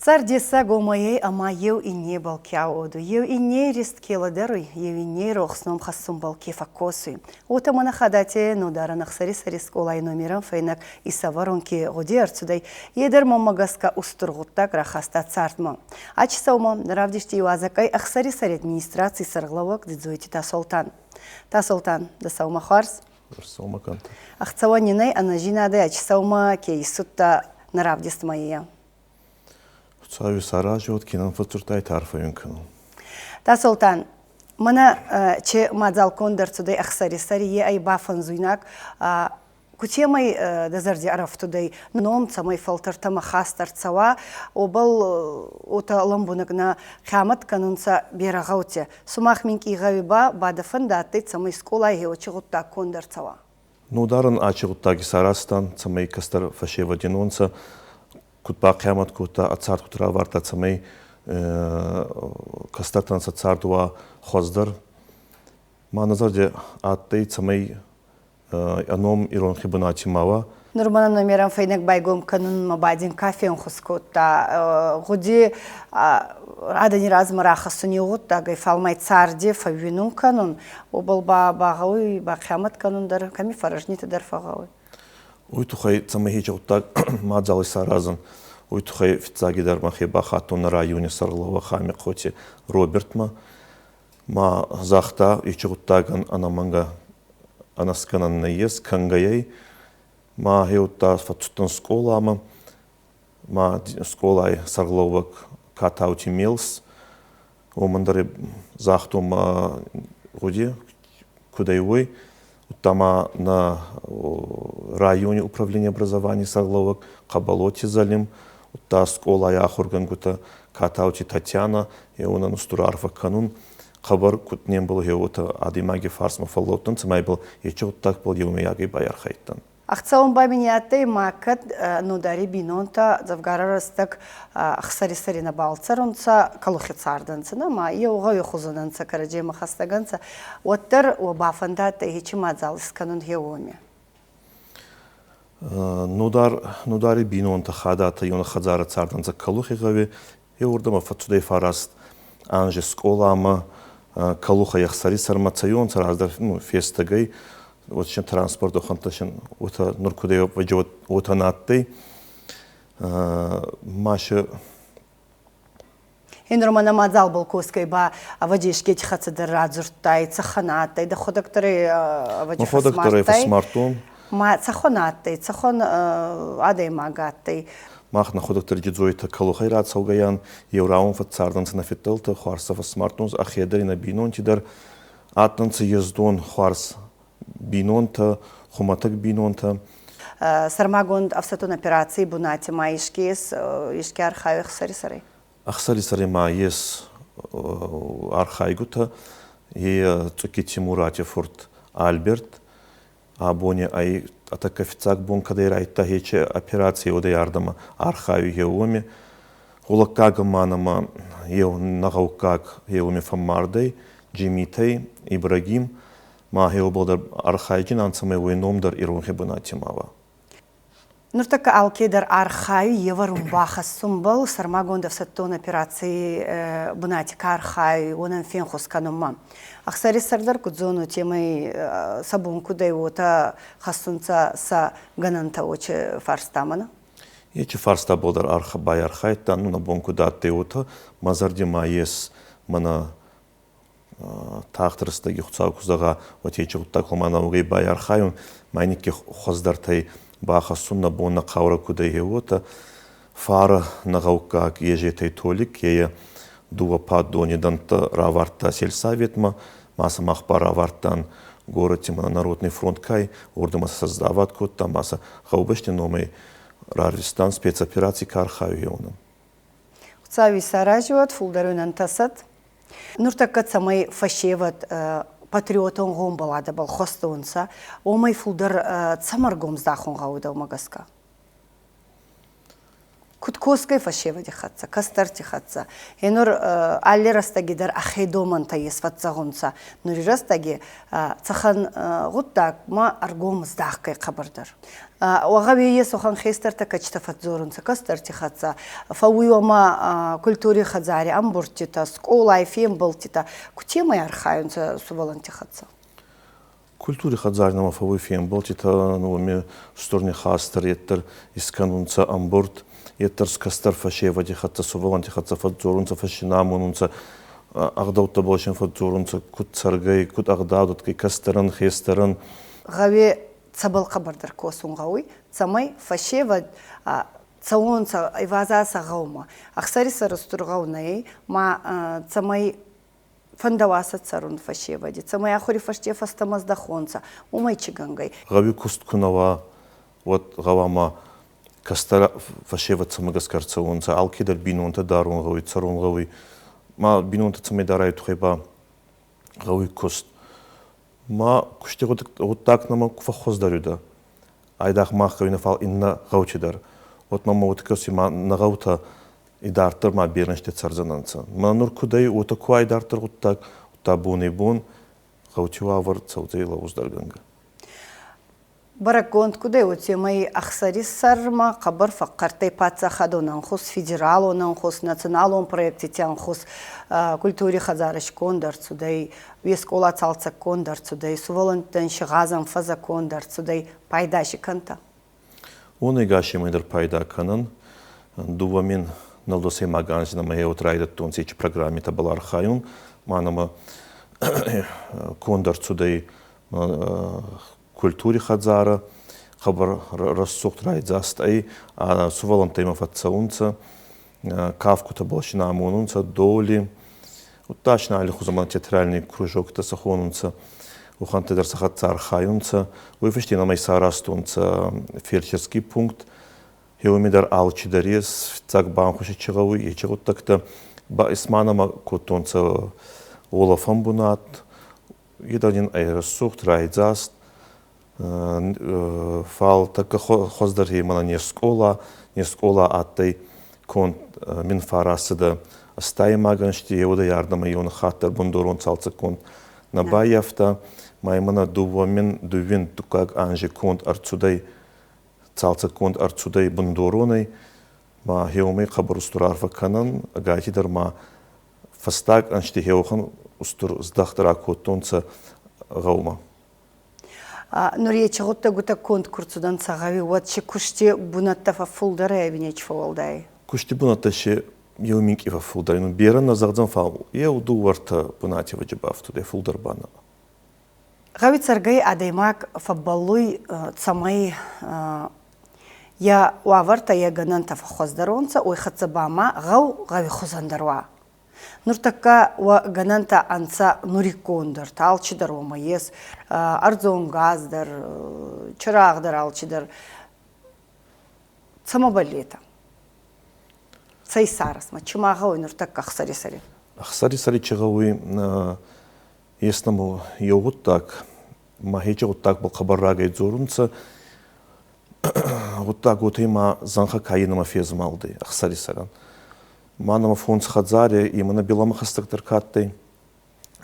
Цард дессаг уомӕй ӕма еу иннебӕл ке ауодуй, еу инней рист ке лӕдӕруй, еу инней рохс ном хӕссунбӕл ке фӕккосуй. Уотӕ мӕнӕ Хадати Нодарӕн Ӕхсӕрисӕри скъолай номерӕн фӕйнӕг исӕвӕрун ке гъуди ӕрцудӕй, е дӕр мӕнмӕ гӕсгӕ устур гъуддаг рахаста цардмӕ. Ачи сӕумӕ равдисти иуазӕг ӕй Ӕхсӕрисӕри администраций сӕргълӕууӕг Дзидзойти Тасолтан. Тасолтан, дӕ сӕумӕ хуарз! Сӕумӕ кӕнтӕ. Ӕхцӕуӕн нин ӕй ӕнӕзийнадӕй ачи сӕумӕ ке иссудта нӕ равдистмӕ е. Хуцауи саразӕд, кенӕн фӕдздзурдтай арфӕ кӕнун. Тасолтан, мӕнӕ че мадзал конд ӕрцудӕй Ӕхсӕрисӕри, е ӕй бафӕнзуйнаг. Кутемӕй дӕ зӕрди ӕрӕфтудӕй ном, цӕмӕй фӕлтӕртӕмӕ хаст ӕрцӕуа, уобӕл уотӕ лӕмбунӕг нӕ хъиамӕт кӕнунцӕ берӕ гъӕутӕ. Сумах минкъий гъӕуи ба ба дӕ фӕндӕ адтӕй, цӕмӕй скъолай гъеуочи гъуддаг конд ӕрцӕуа? Нодарӕн ачи гъуддаги исаразтан, цӕмӕй кӕстӕр фӕсевӕди нонцӕ куд бахъиамӕт кодта, ӕ цард куд равардта, цӕмӕй кӕстӕртӕн сӕ цард уа хуӕздӕр. Ма нӕ зӕрди адтӕй, цӕмӕй ӕ ном иронхи бунати ма уа. Нур мӕнӕ номерӕн фӕйнӕг байгом кӕнунмӕ ба дин ка фенхус кодта? Гъуди адӕни размӕ рахӕссуни гъуддагӕй, фал мӕ царди фӕууинун кӕнун, уобӕл ба багъӕуй бахъиамӕт кӕнун дӕр, кӕми фӕрӕзнитӕ дӕр фӕгъгъӕуй. Уой туххӕй, цӕмӕй хечи гъуддаг мадзал исаразӕн, уой туххӕй фиццагидӕр мӕхе бахаттон нӕ райони сӕргълӕууӕг Хамихъоти Робертмӕ. Ма загъта, ечи гъуддагӕн ӕнӕмӕнгӕ ӕнӕскӕнӕн нӕййес, кӕнгӕйӕй. Ма хеудта фӕццудтӕн скъоламӕ, ма скъолай сӕргълӕууӕг Катаути Мелс, уомӕн дӕр загътон мӕ гъуди, куд ӕй уой, удта ма нӕ райони управление образования сӕргълӕууӕг Хъӕбӕлоти Залим, удта скъолай ахургӕнгутӕ Катаути Татьяна, е уонӕн устур арфӕ кӕнун. Хъӕбӕр куд не мбӕлы, гъе уотӕ адӕймаги фарсмӕ фӕллӕудтӕн, цӕмӕй ибӕл ечи гъуддагбӕл еумӕйагӕй байархайдтан. Ӕхцӕуӕн ба мин адтӕй, ма кӕд Нодари бийнонтӕ дзӕвгарӕ рӕстӕг ӕхсӕрисӕри нӕбал цӕрунцӕ, Калухи цардӕнцӕ, ма еу гъӕуи хузӕн ӕнцӕ, кӕрӕдземӕ хӕстӕг ӕнцӕ, уӕддӕр уӕ бафӕндадтӕй ечи мадзал искӕнун гъе уоми. Нодар, Нодари бийнонтӕ Хадатӕ еунӕг хӕдзарӕ цардӕнцӕ Калухи гъӕуи, еуурдӕмӕ фӕццудӕй фараст анзи скъоламӕ, Калухӕй Ӕхсӕрисӕрмӕ цӕйонцӕ раздӕр фестӕгӕй, уотӕ транспорт охӕнтӕ уотӕ нур куд уотӕ нӕ адтӕй. Ма се Е нур мӕнӕ мадзалбӕл косгӕй ба ӕвӕдзи ескети хӕццӕ дӕр радзурдтай, цӕхӕн адтӕй, дӕхуӕдӕг дӕр ӕвӕдзи Мӕхуӕдӕг дӕр ӕй фӕсмардтон. Ма цӕхуӕн адтӕй, цӕхуӕн адӕймаг адтӕй? Мах нӕхуӕдӕг дӕр Гидзойтӕ Калухӕй рацӕугӕйӕн, еу рауӕн фӕццардӕнцӕ нӕ фиддӕлтӕ, хуарз сӕ фӕсмардтонцӕ, ӕхе дӕр нӕ бийнонти дӕр адтӕнцӕ ездон хуарз бийнонтӕ, хумӕтӕг бийнонтӕ. Сӕрмагонд ӕфсӕддон операций бунати ма еске ес, еске архайуй Ӕхсӕрисӕрӕй? Ӕхсӕрисӕри ма ес архайгутӕ. Е Цъукити Мурати фурт Альберт абони ӕй атӕккӕ фиццаг бон кӕдӕй райдта хече операци уодӕй ардӕмӕ архайуй уоми. Гъулӕггаг ма нӕмӕ еу нӕ гъӕуккаг еуми фӕммардӕй Джимитӕй Ибрагим ма хеуӕбӕл дӕр архайджин ан, цӕмӕй уой ном дӕр иронхи бунати ма уа. Нуртӕккӕ алкедӕр архайуй евӕрун бахӕссунбӕл сӕрмагонд ӕфсӕддон операций бунати ка архайуй, уонӕн фенхус кӕнунмӕ. Ӕхсӕри сӕрдар куд зонуй, темӕй сӕ бон куд ӕй, уотӕ хӕссунцӕ сӕ гӕнӕнтӕ уочи фарстамӕ. Ечи фарстабӕл дӕр байархайдта, ну, нӕ бон куд адтӕй, уотӕ. Мӕ зӕрди ма ес мӕнӕ тагъд рӕстӕги Хуцау ку зӕгъа, уотечи гъуддаг хъуамӕ нӕуӕгӕй байархайун, ма никки хуӕздӕртӕй бахӕссун нӕ бон нӕ хъаурӕ куд ӕй, уотӕ. Фарӕ нӕ гъӕуккаг Ежетӕй Толик е дууӕ паддони дӕнттӕ равардта сельсоветмӕ, ма сӕ мах ба равардтан горӕти мӕнӕ Народный фронт кай, уордӕмӕ сӕ создавать кодта, ма сӕ гъӕубӕсти номӕй рарвистан спецопераций ка архайуй, уонӕн. Хуцауи исарази уӕд, фулдӕр уин ӕнтӕсӕд. Нуртӕккӕ цӕмӕй фӕсевӕд патриотон гъомбӕладӕбӕл хуӕстонцӕ, уомӕй фулдӕр цӕмӕ ӕргом здахун гъӕуй дӕумӕ гӕсгӕ? Куд косгӕй фӕсевӕди хӕццӕ, кӕстӕрти хӕццӕ. Гъенур алли рӕстӕги дӕр ӕхе домӕнтӕ ес фӕццӕгъунцӕ. Нури рӕстӕги цӕхӕн гъуддаг ма ӕргом здахгӕй хъӕбӕрдӕр. Гъӕуи ес уӕхӕн хестӕртӕ кӕчтӕ фӕдздзорунцӕ кӕстӕрти хӕццӕ. Фӕууй уӕмӕ культури хӕдзари ӕмбурдтитӕ, скъолай фембӕлдтитӕ. Кутемӕй архайунцӕ сувӕллӕнтти хӕццӕ? Культури хӕдзари нӕмӕ фӕууй фембӕлдтитӕ, уоми устур нихӕстӕр етдӕр искӕнунцӕ ӕмбурд, етдӕр кӕстӕр фӕсевӕди хӕццӕ, сувӕллӕнтти хӕццӕ фӕдздзорунцӕ, фӕссинамонунцӕ, ӕгъдӕуттӕбӕл син фӕдздзорунцӕ, куд цӕргӕй, куд ӕгъдау дӕтгӕй кӕстӕрӕн, хестӕрӕн. Гъӕуи цӕбӕл хъӕбӕрдӕр косун гъӕуй, цӕмӕй фӕсевӕд цӕуонцӕ, иваза сӕ гъӕумӕ. Ӕхсӕри сӕрустур гъӕу нӕй, ма цӕмӕй фӕндӕуа сӕ цӕрун фӕсевӕди, цӕмӕй ахури фӕсте фӕстӕмӕ здӕхонцӕ, уомӕй чи гӕнгӕй. Гъӕуи куст ку нӕ уа, уӕд гъӕуама кӕстӕр фӕсевӕд цӕмӕ гӕсгӕ ӕрцӕуонцӕ, алкедӕр бийнонтӕ дарун гъӕуй, цӕрун гъӕуй. Ма бийнонтӕ цӕмӕй дарай туххӕй ба гъӕуй куст. Ма кусти гъуддаг нӕмӕ ку фӕххуӕздӕр уидӕ, айдагъ мах гъӕуи нӕ, фал иннӕ гъӕути дӕр. Уӕд мӕмӕ уотӕ кӕсуй, ма нӕ гъӕутӕ идарддӕр ма берӕ ӕнзтӕ цӕрдзӕнӕнцӕ. Ма нур куд ӕй, уотӕ ку идарддӕр гъуддаг, удта бонӕй-бон гъӕути уавӕр цӕудзӕй лӕгъуздӕргӕнгӕ. Бӕрӕггонд куд ӕй, уотемӕй ӕхсӕри сӕрмӕ хъӕбӕр фӕхъхъӕрттӕй паддзахадон ӕнхус, федералон ӕнхус, националон проектити ӕнхус, культури хӕдзарӕ конд ӕрцудӕй, уе скъола цалцӕггонд ӕрцудӕй, сувӕллӕнттӕн си гъазӕн фӕзӕ конд ӕрцудӕй. Пайда си кӕнтӕ? Уонӕй ӕгасемӕй дӕр пайда кӕнӕн. 2009 анзи нӕмӕ еут райдӕдтонцӕ ечи программитӕбӕл архайун. Ма нӕмӕ конд ӕрцудӕй культури хӕдзарӕ, хъӕбӕр рӕсугъд райдзаст ӕй, сувӕллӕнттӕ имӕ фӕццӕунцӕ, кафгутӕбӕл син амонунцӕ доли, удта син аллихузӕн театральный кружоктӕ сӕ хонунцӕ, уӕхӕнттӕ дӕр сӕ хӕццӕ архайунцӕ. Уой фӕсте нӕмӕ исаразтонцӕ фельдшерский пункт, Еуеми дӕр алчидӕр ес, фиццаг банхуси чи гъӕуй, ечи гъуддӕгтӕ. Ба исманӕмӕ кодтонцӕ уолӕфӕн бунат, е дӕр ин ӕй рӕсугъд, райдзаст. Фал тӕккӕ хуӕздӕр мӕнӕ не скъола адтӕй конд мин фӕрацыдӕ ӕстӕймаг ӕнзти еудӕй ардӕмӕ еун хатт дӕр бундорон цалцӕггонд нӕ баййафта. Ма мӕнӕ 2002 дуккаг анзи конд ӕрцудӕй цалцӕггонд ӕрцудӕй бундоронӕй. Ма хеуомӕй хъӕбӕр устур арфӕ кӕнӕн, ӕгайтидӕр ма фӕстаг ӕнзти хеуӕхӕн устур здӕхт ракодтонцӕ гъӕумӕ. Нур ечи гъуддӕгутӕ конд ку рцудӕнцӕ гъӕуи, уӕд си кусти бунӕттӕ фӕффулдӕр ӕй ӕви нечи фӕууӕлдай? Кусти бунӕттӕ си еу минкъий фӕффулдӕр. Ну, берӕ нӕ зӕгъдзӕн, фал еу дууӕртӕ бунати вӕджи бафтудӕй, фулдӕр ба нӕ. Гъӕуи цӕргӕй адӕймаг фӕббӕллуй, цӕмӕй йӕ уавӕртӕ, йӕ гӕнӕнтӕ фӕххуӕздӕр уонцӕ, уой хӕццӕ ба ма гъӕу гъӕуи хузӕн дӕр уа. Нуртӕккӕ уӕ гӕнӕнтӕ ӕнцӕ нуриккондӕр, алчидӕр уомӕ ес, ӕрдзон газ дӕр, чирагъ дӕр алчидӕр. Цӕмӕ бӕллетӕ? Цӕй сарӕзмӕ? Чи ма гъӕуй нуртӕккӕ ӕхсӕри сӕри? Ӕхсӕри сӕри чи гъӕуй, ес нӕмӕ еу гъуддаг, ма хечи гъуддагбӕл хъӕбӕр рагӕй дзорунцӕ. Гъуддаг уотӕ ма зӕнхӕ ка нӕмӕ фезмалдӕй ӕхсӕри сӕрӕн. Ма нӕмӕ фондз хӕдзари, имӕ нӕ билӕмӕ хӕстӕгдӕр ка адтӕй,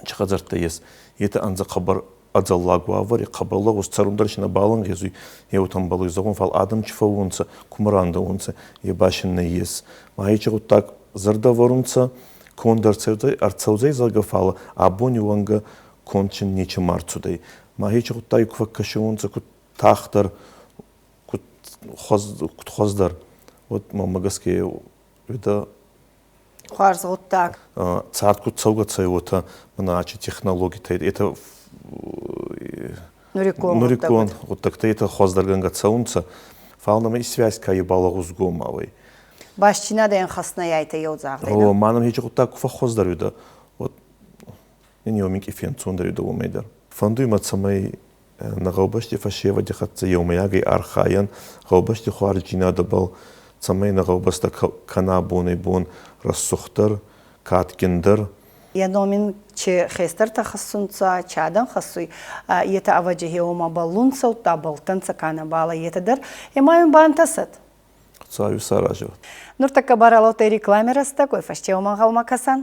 чи хӕдзӕрттӕ ес, етӕ ӕнцӕ хъӕбӕр ӕдзӕллаг уавӕри, хъӕбӕр лӕгъуз цӕрун дӕр си нӕ балӕнгъезуй, еутӕн бӕлуй зӕгъун, фал адӕм чи фӕуунцӕ, кумӕ рандӕунцӕ, е ба син нӕййес. Ма ечи гъуддаг зӕрдӕ вӕрунцӕ, конд ӕрцӕудзӕй, зӕгъгӕ, фал абони уӕнгӕ конд син нечи ма рцудӕй. Ма ечи гъуддаги ку фӕккӕсиуонцӕ, куд тагъддӕр, куд хуӕздӕр, уӕд мӕмӕ гӕсгӕ уидӕ хуарз гъуддаг. Цард куд цӕугӕ цӕй, уотӕ мӕнӕ ачи технологитӕ, это нуриккон гъуддӕгтӕ етӕ хуӕздӕргӕнгӕ цӕунцӕ, фал нӕмӕ и связь ка ибӕл гъузгомауӕй. Бастдзийнадӕ ӕнхӕст нӕй еудзагъдӕй. О, ма нӕм ечи гъуддаг ку фӕххуӕздӕр уидӕ, уӕд ин еу минкъий фенцондӕр уидӕ уомӕй дӕр. Фӕндуй мӕ, цӕмӕй нӕ гъӕубӕсти фӕсевӕди хӕццӕ еумӕйагӕй архайӕн, гъӕубӕсти хуарздзийнадӕбӕл, цӕмӕй нӕ гъӕубӕстӕ кӕна бонӕй-бон рӕсугъддӕр, кадгиндӕр. Йӕ ном ин чи хестӕртӕ хӕссунцӕ, чи адӕн хӕссуй, етӕ ӕвӕджи гъеуомӕ бӕллунцӕ, удта бӕлдтӕнцӕ ка нӕбал ӕй, етӕ дӕр. Ӕма ин бантӕсӕд. Хуцауи саразӕ. Нуртӕккӕ ба ралӕудтӕй реклами рӕстӕг, уой фӕсте уӕмӕ ӕнгъӕлмӕ кӕсӕн.